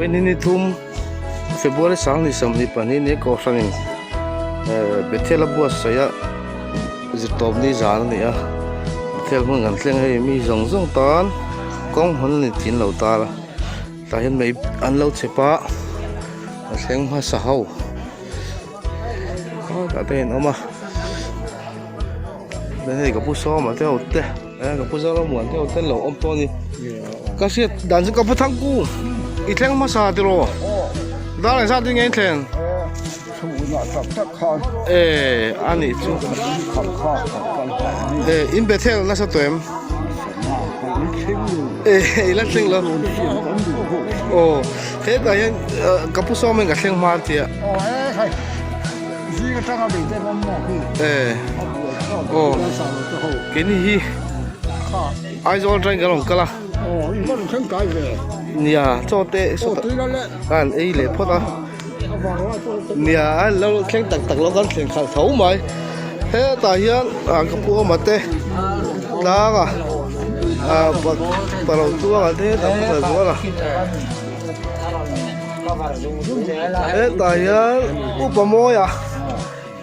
Vawiin ni thum February 22 ni Kohhranin Bethel a buatsaih a zirtawp ni zan a ni a Bethel hmun kan thleng hei mi zawng zawng tan kawng hawn a ni tih an lo tar a tah hian mei an lo chep a a thleng hmasa ho tah te hian an awm a hei ka pu sawma te ho te. Ka pu Zaramuan te hotel lo awm tawh a ni. Ka hriat dan chu ka pu Thangku i thleng hmasa tiraw? Dar engzat din nge in thleng? E a nih chu. E in Bethel nasa tawh em? E i la thleng lo. Aw hetah hian ka pu sawm in ka thleng hma a tia. E aw keini hi Aizawl atangin kan rawn kal a nia chaw te sawtah khan ei leh phawt a nia a lo thleng tak tak lo kan thleng khalh tho mai hetah hian ah ka pu awma te tlang a ah paro chuanga te hetah pakhat zual a. Hetah hian upa mawia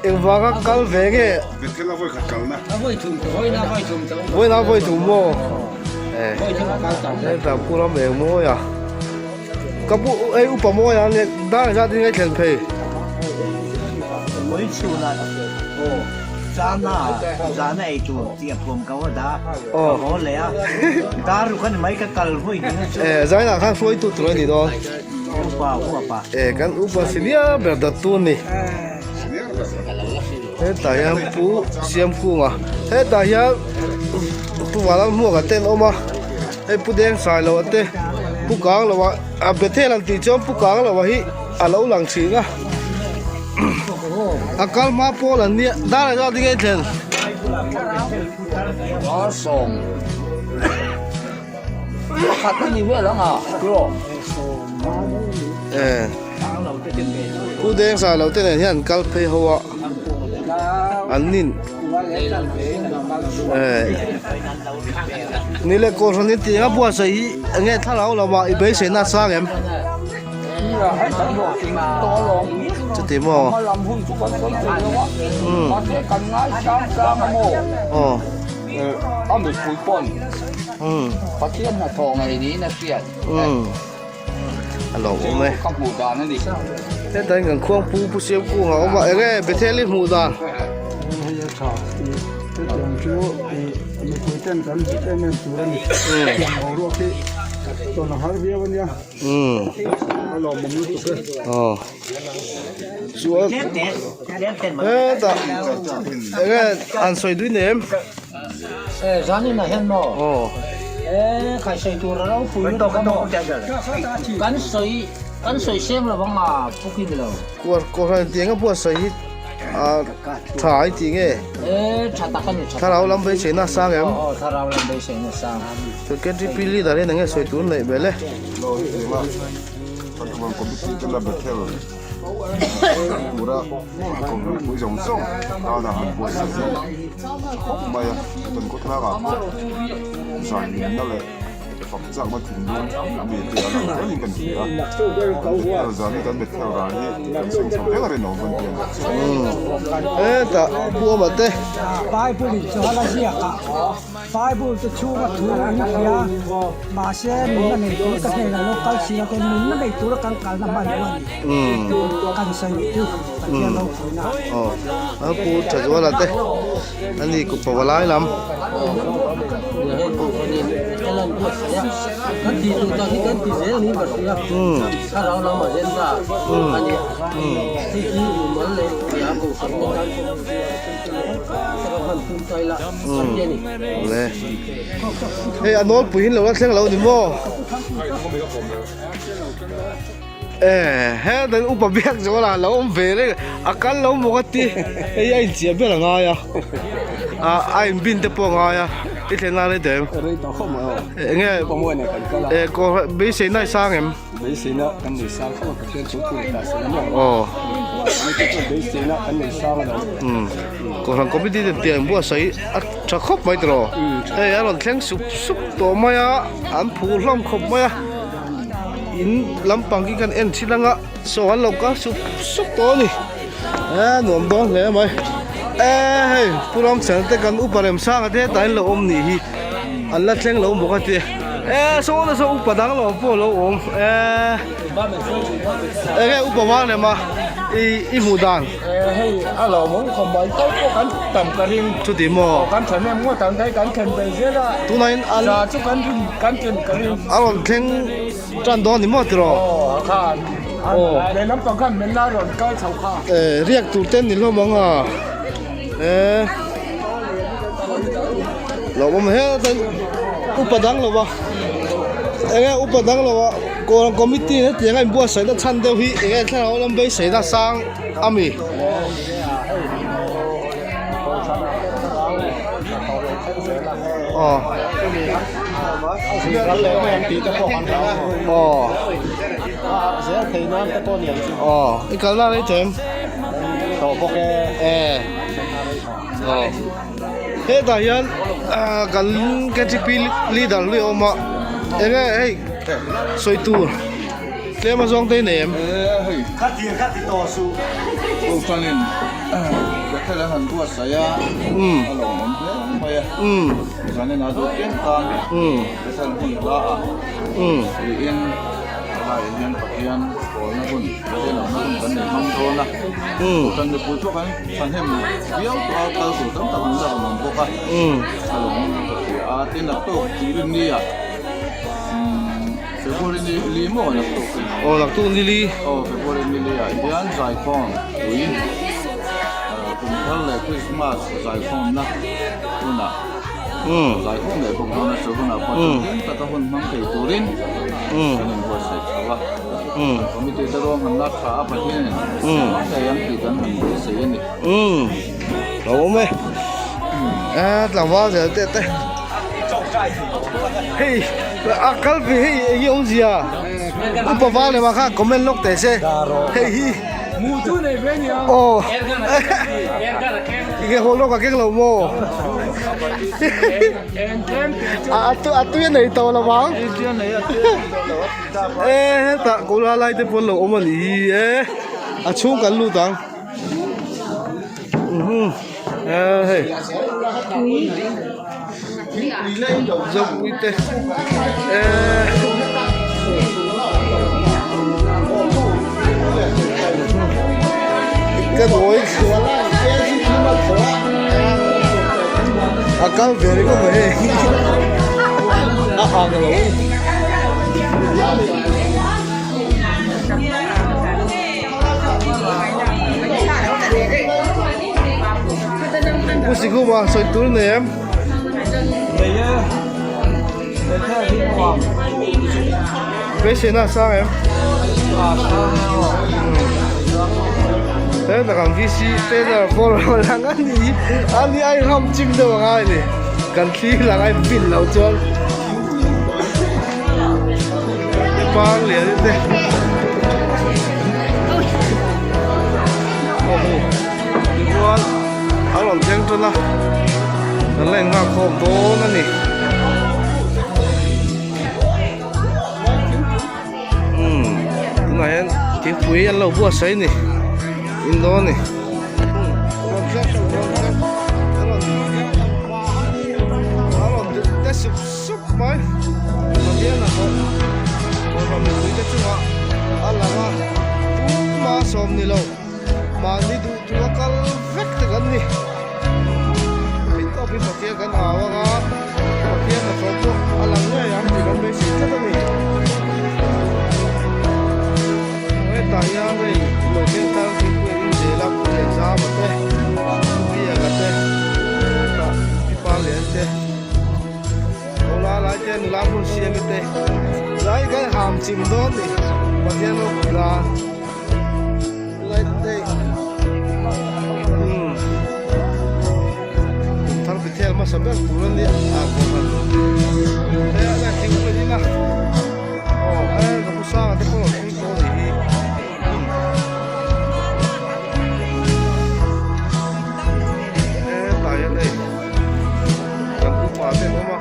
engvanga kal ve nge vawiin a vawi thum maw hetah pu ram eng mawia ka pu hei upa mawia ania dar engzat in nge thlen phei. Zainah khan hruaitu tur a ni dawn. E kan upa senior ber dat tu a ni. Hetah hian pu Siamkunga hetah hian pu Vanlalhmuaka te an awm a hei pu Dengsailo te pu Kangloa a Bethel an tih chuan pu Kangloa hi a lo lang thin a a kal hma pawl an nia dar engzat nge thlen. Pakhat a ni vel ang a, tiraw? Eh, Pu Deng Sa lo te nen hian an kal phei ho a, an nin eh ni le Kohhran in tih anga buatsaih hi eng nge thlarau lamah i beiseina a sang em? Chuti maw? Umm. Aw. A mipui pawn Pathian hnathawh ngei niin a hriat. A lo awm e. Ka hmuh dan a ni. Heta in kan khuang pu pu siam kung a awm a eng nge Bethel i hmuh dan. Hei a tha hetiang chu mipui ten kan hmuh em em tur a ni. Tiang boruak hi tawn a har viau a nia. A lawmawm lutuk e. Aw. Chuan hetah eng nge an sawi dui nem. E zanin ah hian maw? Aw. E khai sawi tur a lo pui lutuk a maw? Kan sawi kan sawi seng lo vang a puk in lo. Kuar kawrhan tih eng a pawh a sawi hi a tha ai tih nge? E tha tak a ni tha. Thlarau lam beiseina a sang em? Aw thlarau lam beiseina a sang. KTP leader hian eng nge sawi tur neih belh e? Tura kawngpui zawng zawng tana han buatsaih hi tha khawp mai a kan khawtlangah pawh zaninna leh fak chakna thinlung mi te a lang zel in kan hria a zan hi kan Bethel ral hi kan seng chho vek a rinawm kan ti a ni. Hetah Pu Awma te. Bible in chuan a ziak a. Bible te chhunga thu an hria, mahse nunna nei tur ka hnenah lo kal si lo chuan nunna nei tura kan kalna hman lo a ni. Kan sawi chu Pathian ropuina. Aw, a pu Thazuala te a ni kum pava lai lam. Le hei a nawlpui in lo la thleng lo ni maw e hetan upa biak zawh lah lo awm ve reng a kal lo maw ka ti hei a inchiah ber a ngai a ah a inbin te pawh a ngai a i thlen na rei tawh em rei tawh khawp mai aw enge e beiseina i sang em. Beiseina kan nei sang khawp a Pathian chu thu leh ta se maw? Aw. Mite chuan beiseina kan nei sang a lo. Umm. Kohhran committee ten tiang buatsaih a tha khawp mai tiraw? Hei a rawn thleng sup sup tawh mai a, an phu hlawm khawp mai a. In lampang khi kan en thin anga saw an lo kal sup sup tawh a ni e nuam dawn hle mai e hei pu Ramchhana te kan upa Remsanga te hetah in lo awm nih hi an la thleng lo bawk a tia e saw na saw upa dang lo pawh a lo awm e enge upa vang lem a i i hmuh dan. Hei a lawmawm khawp mai kal pawh kan tam ka ring. Chuti maw? Aw kan thahnem ngawt ang hei kan thlen ve zel a. Tunain an Za chu kan rin kan tlin ka ring. A rawn thleng tan dawn ni maw tiraw? Aw a khan. Aw. Lehlam pang khan min la rawn kal chho kha. Eh riak tur ten ni hlawm ang a. Eh lawmawm he upa dang lo va. Enge upa dang lo va Kawng committee hetiang a inbuatsaihna chhan deuh hi enge thlarau lam beiseina sang a mi. Aw. Aw. Aw i kalna rei them. Eh. Aw. Hetah hian kan KTP leader hlui a awm a enge hei sawi tur tlem a zawng te hi nei em? Thahnem viau tawh a, kal tur tam tak an la rawn awm bawk a, a lawmawm ka hria a, tin naktuk Inrinni ah February ni li maw naktuk hi? Aw naktuk ni li. Aw February ni li ah hian zaikhawm pui kum thar leh Christmas zaikhawmna hunah zaikhawm leh bawk dawn a, chu hunah pawh thahnem taka hun hmang thei turin kan inbuatsaih chho a. Committee te ruang han lak tha a Pathianin hmang ngei ang tih kan han beisei a ni. Umm lo awm e a tlangval zel te te hei a kal ve hei eng nge awmzia upa val leh mah khan comment lawk teh se hei hi aw enge haw lawk a keng lo maw a tui a nei tawh lo vang. E hetah kawla lai te pawh an lo awm a nih hi e a chhung kan lut ang e hei zopui te e ka nawi a kal ve ringawt mai hei a ang lo. Pu Sikuma sawi tur nei em? Nei e, Bethel hi nuam. Beiseina a sang em? A sang e aw. He tak ang VC Taylor pawh lo lang a ni a ni a inham chim deuh ang a ni kan thli lang a inpin loh chuan. Pang lian te aw hei tichuan a rawn thleng tan a kan la in nghak khawm dawn a ni umm tunah hian thingpui an lo buatsaih a ni in dawn a ni. Sup mai Pathian a thawh Kawrha mipui te chungah a lang a tumah a sawm ni lo mahni duh duh a kal vek te kan ni thei tawp in Pathian kan au ang a Pathian a thawh pawh a lang ngei ang tih kan beisei tlat a ni hetah hian hei lo thleng thar thingpui an inzel a leh zam a te biak a te hetah pipa lian te. Nula lai te nula hmun siam te lai kan ham chim dawn ni Pathian lo pula lai te um thar bithel hmasa ber tur a nia a kawhhran he a la thing pawh in a aw he ka pu sanga te pawh a lo thleng tawh a nih hi. Hetah hian hei kan upa te an awm a.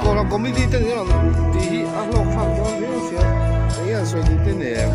Kohhran committee te nen an tih hi a hlawk thlak dawn viau sia eng nge an sawi duh te nen.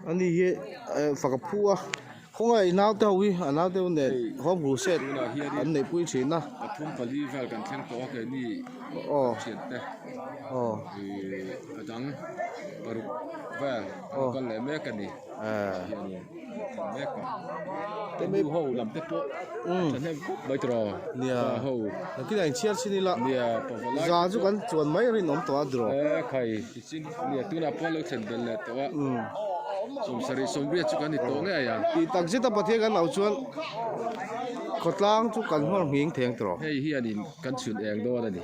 Ani hi fak a phu a khawngaih naute ho hi a naute ho nen home crusade an neihpui thin a. Pathum pali vel kan thleng tawh a keini thiante a dang paruk vel an kal leh mek a ni. Mek a nu ho lam te pawh thahnem khawp mai tawh nia ho nakinah inchhiar chin ila nia pavalai za chu kan chuan mai rinawm tawh a draw e khai tichin nia tunah pawh lo thlen belh leh tawh a sawmsarih sawmriat chu kan ni tawh ngei ang tih tak zet a Pathian kan lo chuan khawtlang chu kan hmar nghing theng tawh hei hianin kan chhun eng dawn a ni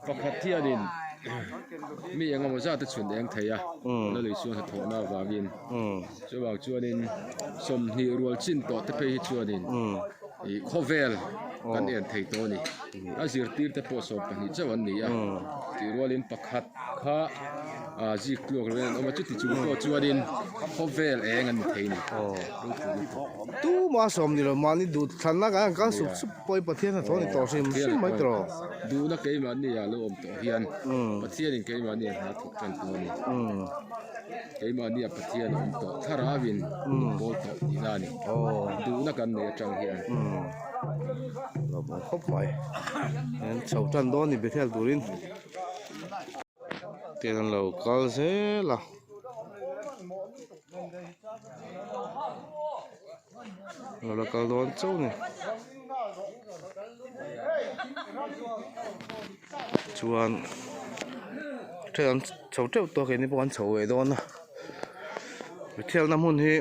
pakhat hianin mi engemaw zat a chhun eng thei a la lui chuan hnathawhna avangin chuvang chuanin 20 rual chin tawh te phei hi chuanin ih khawvel kan en thei tawh a ni a zirtir te pawh 12 chauh an ni a tih rualin pakhat kha ah zik tluak lo in an awm a chuti chung pawh chuanin khawvel eng an ni thei a ni Tumah sawm ni lo mahni duh thlanna kan kal sup sup pawh hi Pathian hnathawh a ni tawh hrim hrim mai tawh. Duhna keimahni ah lo awm tawh hian Pathianin keimahni ah hna thawk tan tur a ni. Keimahni ah Pathian a awm tawh thlarauin min bawl tawh tihna a ni. Duhna kan nei atang hian. Lawmawm khawp mai. Chho tan dawn ni Bethel turin. Tiang an lo kal zel a. Lo la kal dawn chauh ni. Chuan then an chho teuh tawh a keini pawh an chho ve dawn a. Mithialna hmun hi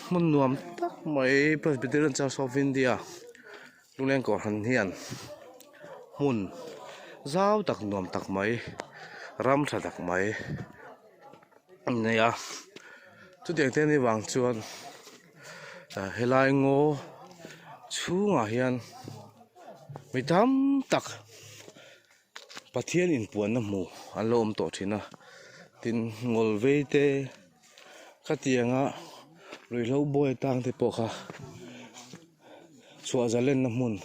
hmun nuam tak mai Presbyterian Church of India Lungleng Kohhran hian hmun zau tak nuam tak mai ram tha tak mai. an nei a chutiang te ni vang chuan helai ngaw chhungah hian mi tam tak Pathian inpuanna hmu an lo awm tawh thin a tin ngawl vei te khatianga ruihhlo buai tang te pawh kha chhuah zalenna hmun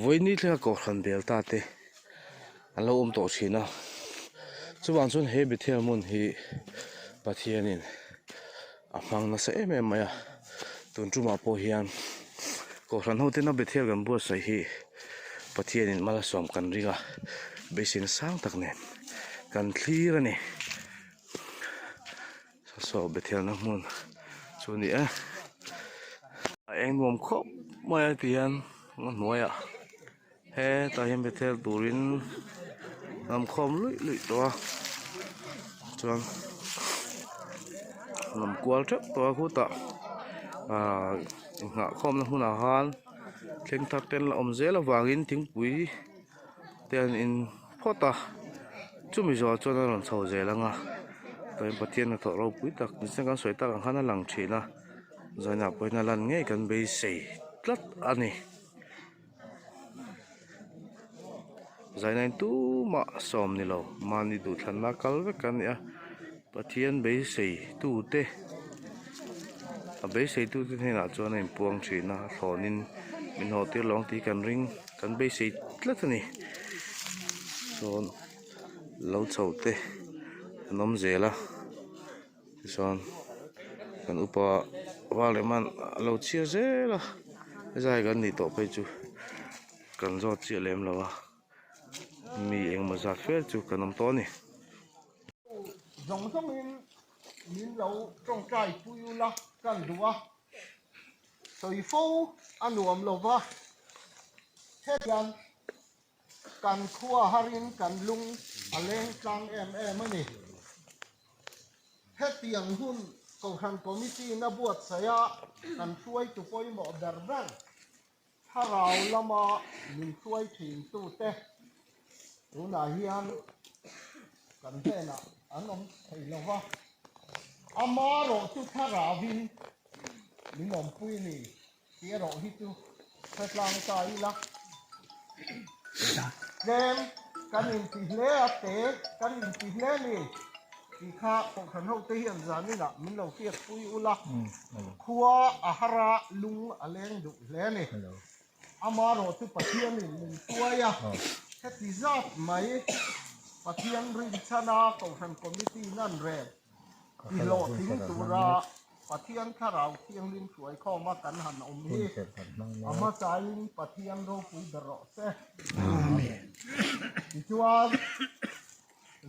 vawiin thlenga kohhran bel ta te an lo awm tawh thin a chuvang chuan he Bethel hmun hi Pathianin a hmang nasa em em mai a tun tumah pawh hian kohhran ho tena Bethel kan buatsaih hi Pathianin malsawm kan ring a beiseina sang tak nen kan thlir a ni. Saw Bethelna hmun chu a ni e a eng nuam khawp mai a ti hian a hnuaiah hetah hian Bethel turin an khawm luih luih tawh a chuan lam kual teuh tawh a khutah ahh inghah khawmna hmunah khan thleng thar te an la awm zel avangin thingpui te an in phawt a chumi zawh chuan a rawn chho zel ang a chuan Pathian hnathawh ropui tak nichina kan sawi tak ang khan a lang thin a zainah pawhin a lan ngei kan beisei tlat a ni zainain tumah sawm ni lo mahni duhthlanna kal vek an ni a Pathian beisei tute a beisei tute hnenah chuan a inpuang thin a a thlawnin min haw tir lo ang tih kan ring. Kan beisei tlat a ni sawn lo chho te an awm zel a tichuan kan upa val leh man a lo chhiar zel a zai kan nih tawh phei chu kan zawt chiah lem lo a mi engemaw zat fel chu kan awm tawh a ni. Zawng zawngin min lo tawngtai pui ula kan duh a. Sawi fo a nuam lo va, hetiang kan khua harin kan lung a leng tlang em em a ni. Hetiang hun Kohhran Committee-in a buatsaih a, kan hruaitu pawimawh ber ber. Thlarau lama min hruai thin tute tunah hian kan hnenah an awm thei lo va, amarawhchu thlarauin min awmpui ni tih erawh hi chu hre tlang ta ila. Tlem kan inti hle a, te kan inti hle ni tih kha Kohhran hote hian zaninah min lo hriatpui ula, khua a har a, lung a leng duh hle a ni. Amarawh chu Pathianin min hruai a, heti zat mai Pathian rinchhana Kohhran Committee nan rel tihlawhtling tura Pathian Thlarau Thianghlim hruaikhawma kan han awm hi a hmasain Pathian ropui ber rawh se. Amen. Tichuan,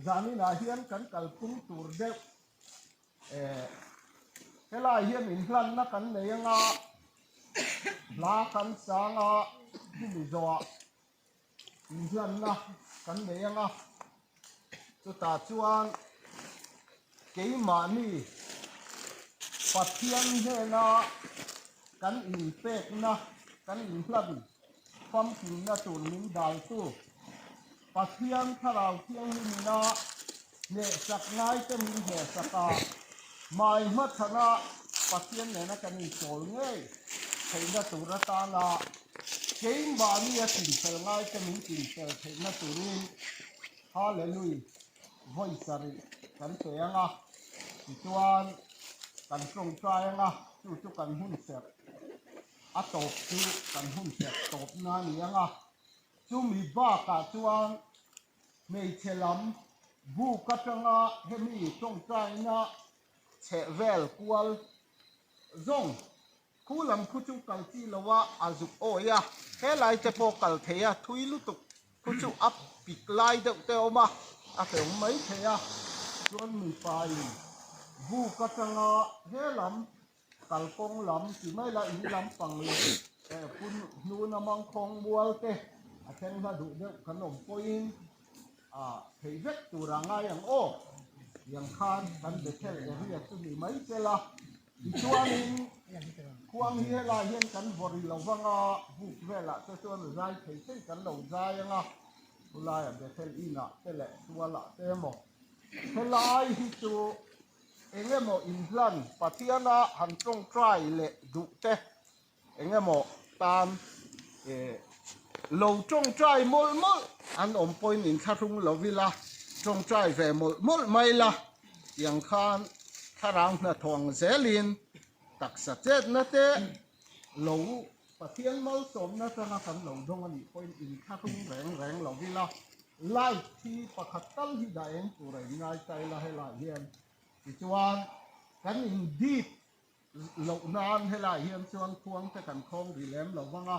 zaninah hian kan kalphung tur deuh eh helai hian inhlanna kan nei anga hla kan sang a, chumi zawhah inhlanna kan nei anga chutah chuan keimahni Pathian hnena kan inpekna kan inhlan famkimna tur min daltu Pathian Thlarau Thianghlimina hnehsak ngaite min hnehsak a, hmai hmachhana Pathian nena kan inchawl ngei theihna tur atana keimahni a tinfel ngaite min tinfel theihna turin Hallelui vawi sarih kan pe ang a, tichuan kan tawngtai ang a, chu chu kan hun serh a tawp chu kan hun serh tawpna a ni ang a. Chumi bakah chuan hmeichhe lam buk atanga hemi tawngtaina chheh vel kual zawng khu lam khu chu kal chi lo a, a zuk awi a, helai te pawh kal thei a, thui lutuk khu chu a pik lai deuh te a awm a, a hleuh mai thei a, chuan mipa in buk atanga he lam Kalkawng lam ti mai la in lam pang leh pun hnuna mangkhawng mual te a thleng hla duh deuh kan awm pawhin a theih vek tur a ngai ang aw tiang khan kan Bethel area chu ni mai se la tichuanin khuang hi helai hian kan vawri lo vang a buk velah te chuan zai thei thei kan lo zai ang a chulaiah Bethel inah te leh tualah te emaw helai hi chu Eng emaw inhlan Pathiana han tawngtai leh duh te eng emaw tan lo tawngtai mawlh mawlh an awm pawhin inthlahrung lo ila tawngtai ve mawlh mawlh mai la tiang khan thlarau hnathawh ang zelin taksa chetna te lo Pathian malsawmna atanga kan lo dawng a nih pawhin inthlahrung reng reng lo ila light hi pakhat tal hi dah eng tur a inngai ta ila helai hian tichuan kan in dip loh nan helai hian chuan khuang te kan khawng ri lem lo vang a.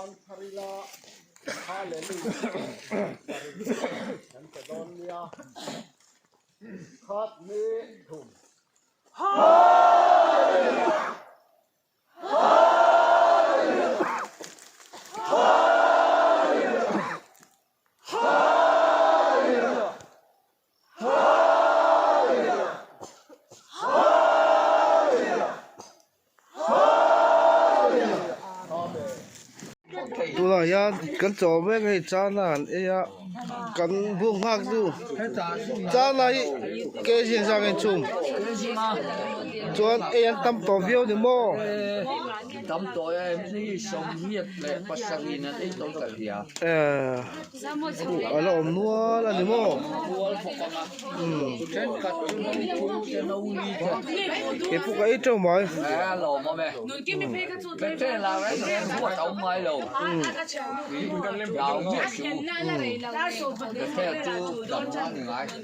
Ban thar ila Hallelujah kan pe dawn nia. Khat ni thum. Hallelujah! Hallelujah! Hallelujah! Hallelujah! Hallelujah! Hallelujah! Tunah hian kan chaw mek hei chana an ei a kan buk nghak chu chana hi kg zang in chhung chuan ei an tam tawh viau ni maw. Tam tawh em ni sawmriat leh pasarih an ei tawh ka hria. A la awm nual a ni maw? Kei pawh ka ei teuh mai.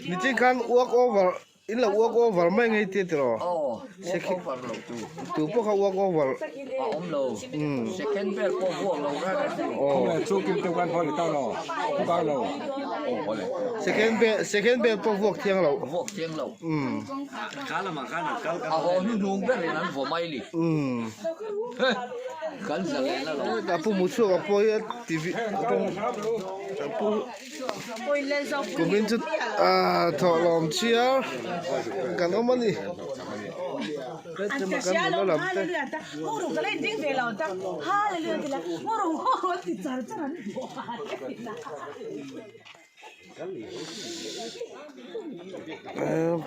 Nitin khan walk over In lo walk over mai ngei tia tiraw? Aw, walk over lo tu. Tu pawh kha walk over. A awm lo. Second vel pawh walk lo reng a ni. Aw. Chu kim teuh kan haw leh tau lo. Pu kang lo. Aw haw le. Second bel second bel pawh walk thiang lo. Walk thiang lo. A haw hnuhnung berin an vaw mai ni. Kan zalen a lo. A pu mu chhuak a pawh hi a ti vi a pu. Kumin chu ah thawhlawm chhiar kan awm a ni hetiang kan nula lam te.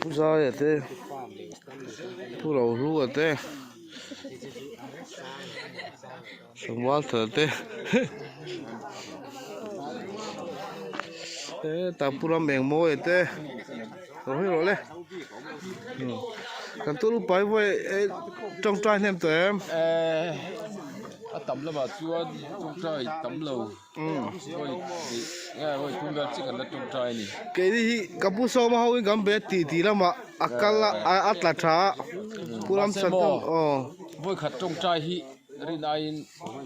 Pu Zaia te Pu Rohlua te Sawngwalter te hetah pu ram eng mawi te lo hawi rawh le kan tulu pai vawi tawngtai hnem tawh em a tam lamah chuan tawngtai tam lo vawi nge vawi thum vel chiah kan la tawngtai a ni. Keini hi ka pu sawma ho in kan be a tih tih lamah a kal a a tla tha a pu ram chhan te aw vawi khat tawngtai hi Rin aiin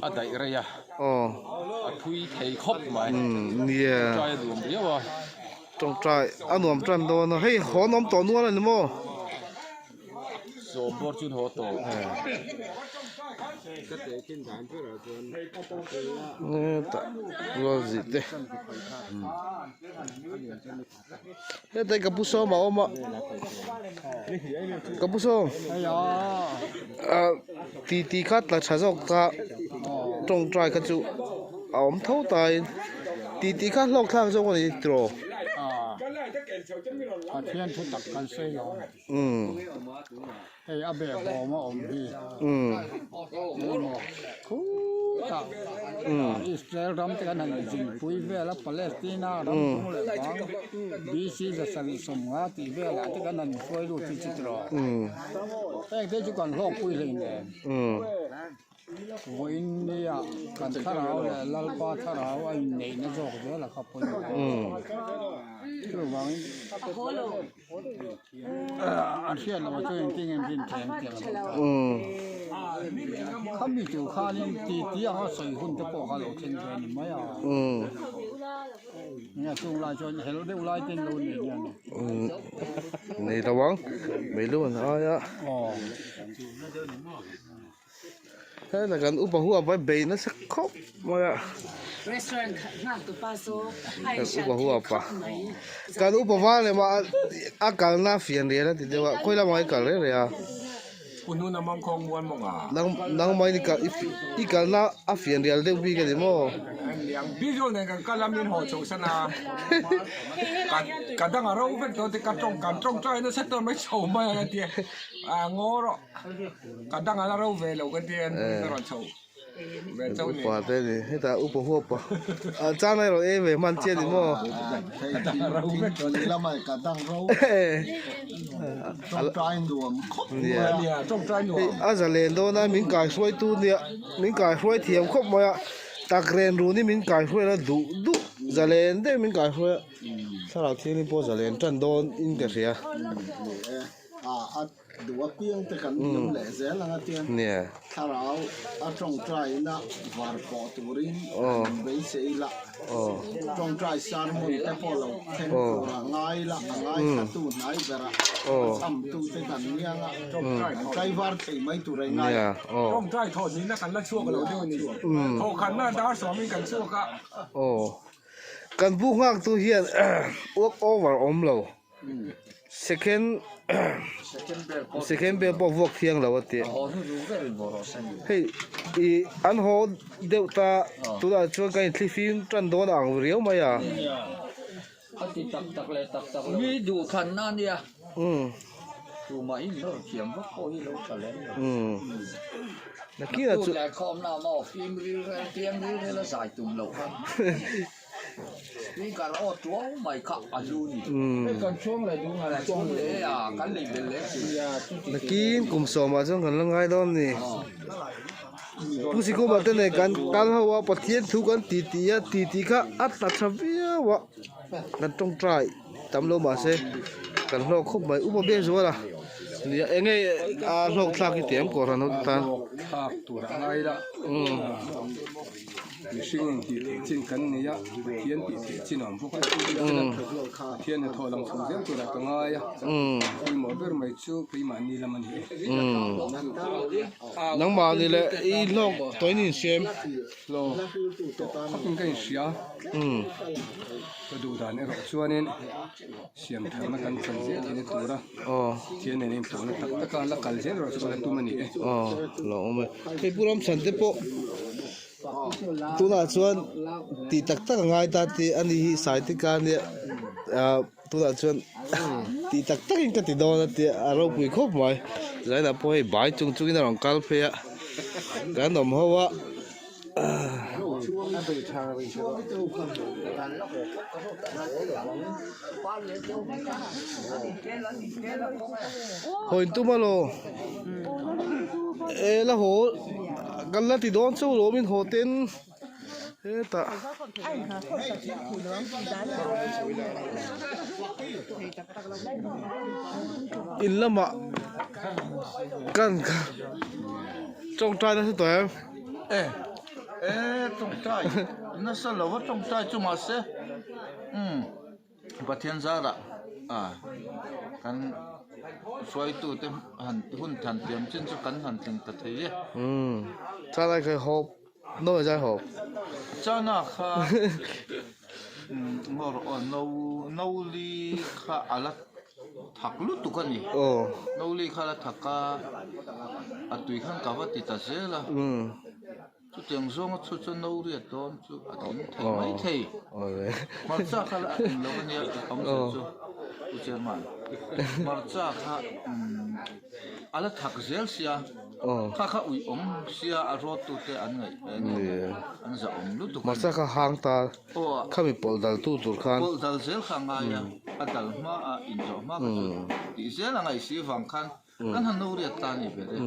a daih rei a, a thui thei khawp mai. Tawngtai a nuam riau a. Tawngtai a nuam tan dawn a, hei haw an awm tawh nual a ni maw? Sawm bawr chu an haw tawh. Hetah rual zih te. Hetlai ka pu sawm a awm a ka pu sawm ah ti ti kha tla tha zawk kha tawngtai kha chu a awm tho tain ti ti kha hlawk thlak zawk a ni tiraw. Hei a behbawm a awm hi emaw khutah Israel ram te kan han inzinpui vel a Palestina ram chung leh bang BC 750 tih velah te kan han hruai lut hi chu tiraw heng te chu kan hlawkpui hleinem. Vawiin nia kan thlarau leh Lalpa thlarau a inneihna zawk zel a kha pawimawh chuvangin an hriat loh chu engtin nge an rin thei ang tih a lo awm khami tur khanin ti ti anga sawi hun te pawh kha a lo thleng ve a ni mai a enge chung lai chuan hel deuh lai te an lo nei nia ni. Nei lo ang meilu an ai a. Heta kan upa hu a vai bei nasa khawp mai a. Kan upa hu a pa. Kan upa val leh mah a kalna fian rial a ti deuh a khawi lamah i kal reng reng a. Nang nangmah in i kalna a fian rial deuh bik a ni maw. Ka dang a la ro ve lo ka ti a ka rawn chho ve chauh ni. Upa te ni hetah upa huap a a chang erawh ei ve hman chian ni maw. Ka dang ro vek ka dang ro tawngtai nuam khawp mai a. Nia tawngtai nuam. A zalen dawn a min kai hruai tu nia min kai hruai thiam khawp mai a tak ren run hi min kai hruai la duh duh zalen deuh min kai hruai a thlarau thianghlim pawh zalen tan dawn in ka hria. A. Duh apiang te kan liam leh zel ang a tia. Thlarau a tawngtaina var pawh turin kan beisei la. Tawngtai sermon te pawh lo thleng tura ngai la, a ngaithlatu hnai berah a chhamtu te kan niang a, kan tlaivar thei mai tur a ngai a. Tawngtai thawh hnihna kan la chhuak lo deuh a ni. Thawhkhatna dar sawmin kan chhuak a. Kan bu nghaktu hian work over awm lo. Second second bel pawh vuak thiang lo a ti. Hei i an haw deuh ta tunah chuan kan inthli fim tan dawn a ang riau mai a. A ti tak tak leh tak tak lo. Mi duh thlanna a nia. Tumah in nawr thiam vak pawh hi lo tha lem lo. Nakinah chu. Naktuk leh khawmna maw fim rilrel piang rilrel a zai tum loh kha. Speaker aw tuau mai kha a hlu ni. Kan chhuang leh duh ngai chuang leh a kan lei bel leh si. Nakin kum sawmah chuan kan la ngai dawn ni. Pu Sikuma te nen kan kal ho a Pathian thu kan ti ti a ti ti kha a tla tha viau a kan tawngtai tam lo mahse kan hlawk khawp mai upa biak zual a nia eng nge a hlawk thlak hi ti ang kawrhan ho te tan. Hlawk thlak tur a ngai la. Mihring in tih theih chin kan nei a, Pathian tih theih chin a awm bawk a, Pathian hnathawh lang chho zel turah ka ngai a, pawimawh ber mai chu keimahni lam a ni e. Nangmahni leh i hlawk tawhin i insiam? Hlawk tawh khawpin ka inhria, ka duh dan erawh chuanin siam tharna kan chan zel theihna tura Pathian nen inpawhna tak taka la kal zel erawh chu ka la tum a ni e. Aw, hlauhawm e. Hei Pu Ramchhan te pawh Tunah chuan tih tak tak a ngai ta tih a ni hi Saitika nia ah tunah chuan tih tak takin ka ti dawn a tia a ropui khawp mai zainah pawh hei bai chung chungin a rawn kal phei a kan awm ho a haw in tum alaw e la haw. Kan la ti dawn chauh lawm in haw ten hetah in lamah kan tawngtai nasa tawh em? E e tawngtai nasa lo a tawngtai chu mahse umm. Pathian zarah ah kan hruaitute han hun than thiam chin chu kan han tling ta thei e. Umm chana kha hawp no zai hawp. Chana kha ngawr aw no no li kha a la thak lutuk a ni. Aw. No li kha a la thak a, a tui khan ka va ti ta zel a. Chutiang zawnga chu chu no riat dawn chu a tling thei mai thei. Hmarcha kha la a tling lo ania awmzia chu Pu Chairman. Hmarcha kha a la thak zel sia, kha kha ui awm sia a rawt tute an ngaih an za awm lutuk a ni. Hmarcha kha hang ta khami pawlh dal tu tur khan. Pawlh dal zel kha a ngai a, a dal hma a inzawh hma kha chu tih zel a ngaih si vang khan Kan han no riat ta ni ber e.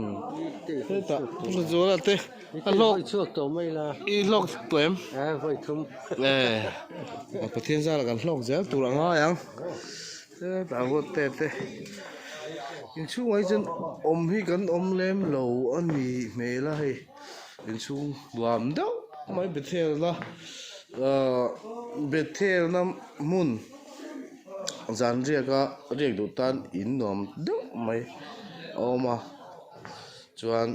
Hetah Zuala te a hlawk chhuak tawh mai la. I hlawk tawh em? Eh vawi thum. Eh Pathian zara kan hlawk zel tur a ngai ang. Hetah ruat te te inchhungah hi chuan awm hi kan awm lem lo a ni hmel a hei inchhung nuam deuh mai Bethel a ah Bethel na hmun. Zan riaka riak duh tan in nuam deuh mai a awm a chuan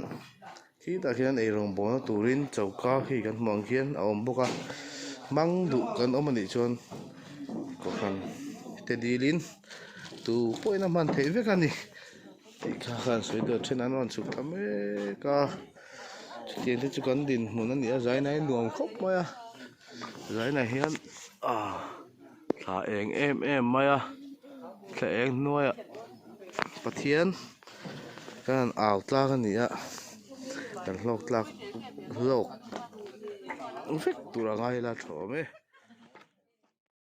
khitah khian eirawng bawlna turin choka khi kan hmuh ang khian a awm bawk a hmang duh kan awm anih chuan kohhran te dilin tu pawhin a hman theih vek a ni tih kha khan sawi duh a then an rawn chhuk ta mek a chutiang te chu kan dinhmun a ni a zaina hi nuam khawp mai a zaina hian ah. Thla eng em em mai a thla eng hnuaiah Pathian kan han au tlak a ni a kan hlawk tlak hlawk vek tur a ngai ila tha awm e.